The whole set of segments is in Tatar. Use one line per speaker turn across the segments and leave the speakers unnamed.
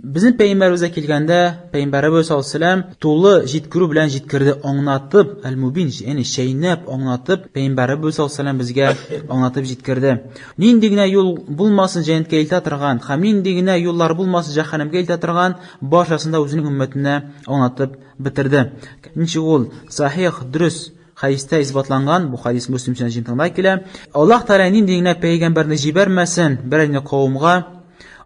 Безнең пәйгамбәребезгә килгәндә, пәйгамбәребез саллаллаһу алейһи вәсәлләм тулы җиткерү белән җиткерде, аңлатып, әл-мубин, ягъни чәйнәп аңлатып, пәйгамбәребез саллаллаһу алейһи вәсәлләм безгә аңлатып җиткерде. Нинди генә юл булмасын җәннәткә илтә торган һәм нинди генә юллар булмасын җәһәннәмгә илтә торган, барчасын да үзенең өммәтенә аңлатып бетерде. Ничек ул сахих, дөрес хәдистә исбатланган, бу хәдис Муслим җыентыгында килә. Аллаһ Тәгалә нинди генә пәйгамбәрне җибәрмәсен берәр генә кавымга,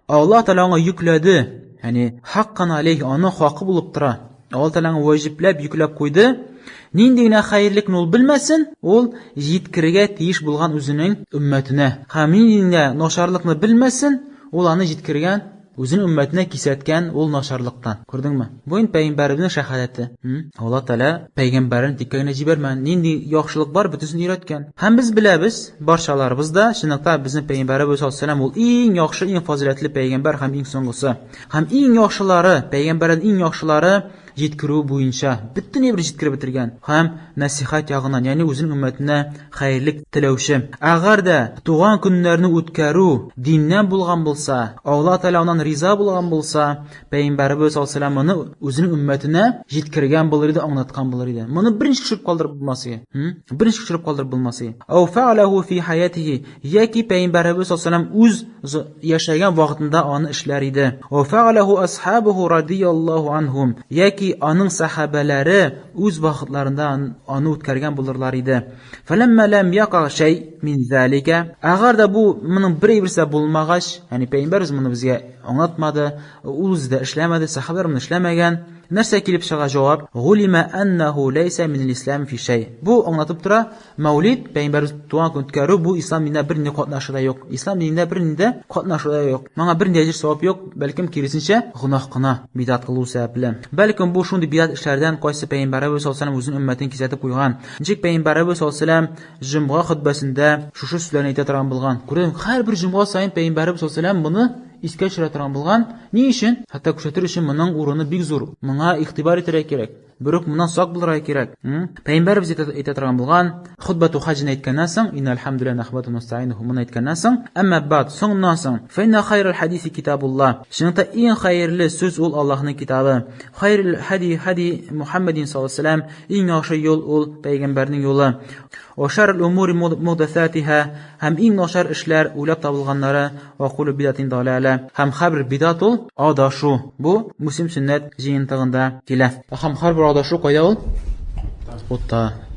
Аллаһ Тәгалә аңа йөкләде, ягъни хаккан алейх, аның хакы булып тора. Аллаһ Тәгалә аңа ваҗипләп йөкләп куйды. Нинди генә хәерлекне ул белмәсен, ул җиткерергә тиеш булган үзенең өммәтенә. Һәм нинди генә начарлыкны белмәсен, ул аны җиткергән Үзенең өммәтенә кисәткән ул начарлыктан. Күрдеңме? Бу инде пәйгамбәребезнең шәһадәте. Алла Тәгалә пәйгамбәрен тиккә генә җибәрмәгән. Нинди яхшылык бар, бөтенесен өйрәткән. Һәм без беләбез, барчаларыбыз да, чынлыкта безнең пәйгамбәребез саллаллаһу алейһи ул иң яхшы, иң фазыйләтле пәйгамбәр һәм иң соңгысы. Һәм иң яхшылары, пәйгамбәрнең иң яхшылары җиткерү буенча бөтен әйбер җиткереп бетергән һәм нәсихәт ягыннан, ягъни үзенең өммәтенә хәерлек теләүче. Әгәр дә туган көннәрне үткәрү диннән булган булса, Алла Тәгалә аннан риза булган булса, Пәйгамбәребез саллаллаһу алейһи вәсәлләм моны үзенең өммәтенә җиткергән булыр иде, аңлаткан булыр иде. Моны берничек төшереп калдырып булмас иде. Берничек төшереп калдырып булмас иде. Ау фәаләһу фи хаятихи, яки Пәйгамбәребез саллаллаһу алейһи вәсәлләм үз яшәгән вакытында аны эшләр иде. Ва фәаләһу асхабуху радияллаһу анһум, яки аның сәхабәләре үз вакытларында аны үткәргән булырлар иде. Фәләммә ләм яка шәй мин залика. Әгәр дә бу моның бер әйберсе булмагач, ягъни пәйгамбәрбез моны безгә аңлатмады, ул үзе дә эшләмәде, сәхабәләр моны эшләмәгән. Нәрсә килеп чыга җавап? Гулима аннаху ләйсә минел ислам фи шәй. Бу аңлатып тора, Мәүлид, пәйгамбәребез туган көн үткәрү, бу ислам динендә бернинди катнашы да юк. Ислам динендә бернинди дә катнашы да юк. Моңа бернинди әҗер савап юк, бәлкем киресенчә, гөнаһ кына бидат кылу сәбәпле. Бәлкем бу шундый бидат эшләрдән, кайсы пәйгамбәребез саллаллаһу алейһи вәсәлләм үзенең өммәтен кисәтеп куйган. Ничек пәйгамбәребез саллаллаһу алейһи вәсәлләм җомга хөтбәсендә шушы сүзләрне әйтә торган булган. Күрәм, һәрбер җомга саен пәйгамбәребез саллаллаһу алейһи вәсәлләм моны искә төшерә торган булган. Ни өчен? Хәтта күрсәтер өчен моның урыны бик зур. Моңа игътибар итәргә кирәк. Берүк моннан сак булырга кирәк. Пәйгамбәребез әйтә торган булган, Хотбату хаҗны әйткәннән соң, инна альхамдулилла нахмаду настаинуху моны әйткәннән соң, әмма бад, соңыннан соң, фәинна хайрул хадиси китабулла. Чынлыкта иң хәерле сүз ул Аллаһның китабы. Хайрул хади хади Мухаммадин саллаллаһу алейһи вәсәлләм, иң яхшы юл ул пәйгамбәрнең юлы. Ва шаррул умури мухдасатиха, һәм иң начар эшләр уйлап табылганнары, ва куллу бидатин далалә, һәм һәрбер бидат ул адашу. Бу Муслим сөннәт җыентыгында килә. Һәм һәрбер адашу кайда ул? Утта.